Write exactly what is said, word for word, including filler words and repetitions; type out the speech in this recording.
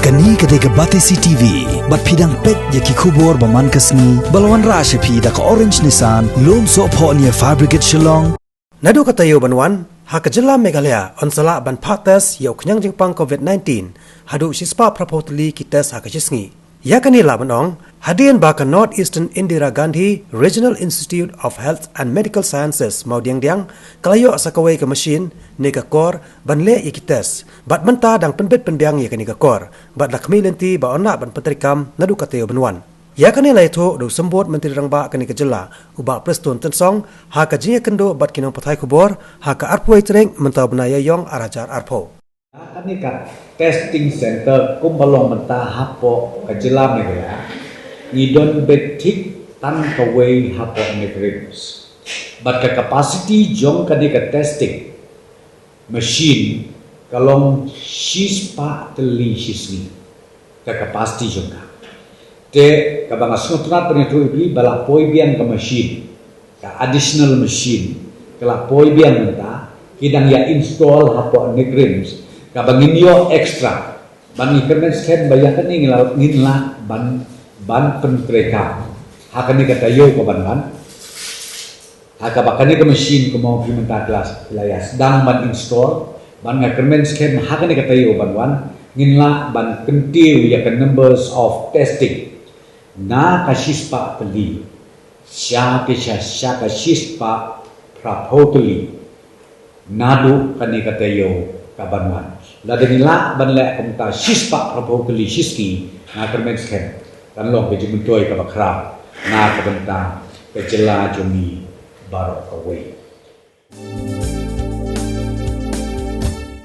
Kane ka dei ka Batesi T V, bad phi dang peit ïa ki khubor ba man ka sngi, ba la wanrah sha phi da ka Orange Nissan, Lumsohphoh near Fire Brigade Shillong. Naduh ka taïew ban wan, ha ka jylla Meghalaya, yn sa lah ban phah test ïa u khñiang jingpang COVID nineteen, haduh shispah phraphew tylli ki test ha ka shisngi. Ïa kane lah ban ong, hadien ba ka North Eastern Indira Gandhi Regional Institute of Health and Medical Sciences, Mawdiangdiang, ka la ïoh sa kawei ka machine, ne ka kor, ban leh ïa ki test, bad mynta dang pynbit pynbiang ïa kane ka kor, bad la khmih lynti ba yn lah ban pyntreikam naduh ka taïew ban wan. Ïa kane la ïathuh da u Symbud Myntri Rangbah kane ka jylla, u Bah Prestone Tynsong, ha ka jingïakynduh bad ki nongpathai khubor, ha ka arphew tarik mynta u bnai Ïaïong ar hajar arphew. Kane ka testing center kumba long mynta hapoh ka jylla Meghalaya, ngi don beit thik tang kawei hapoh NEIGRIHMS. Bad ka capacity jong kane ka testing machine ka long shispah tylli shisngi ka capacity jong ka. Te kaba nga sngewtynnat ban ïathuh ïa phi ba la poi biang ka machine, ka additional machine, ka la poi biang mynta, ki dang ïa install hapoh NEIGRIHMS, kaba ngin ïoh extra, ban ngi kyrmen skhem ba ïa kane ngin lah, ngin lah ban, ban pyntreikam ha kane ka taïew ka ban wan. Ha kaba kane ka machine kumba ong phi mynta ka la, la ïa sdang ban install, bad nga kyrmen skhem ha kane ka taïew ban wan, ngin lah ban kyntiew ïa ka numbers of testing na ka shispah tylli sha ka, sha, sha ka shispah phraphew tylli naduh kane ka taïew ka ban wan. Lada ngin lah ban leh kumta shispah phraphew tylli shisngi, nga kyrmen skhem kan long ka jingmyntoi kaba khraw na ka bynta ka jylla jong ngi baroh kawei.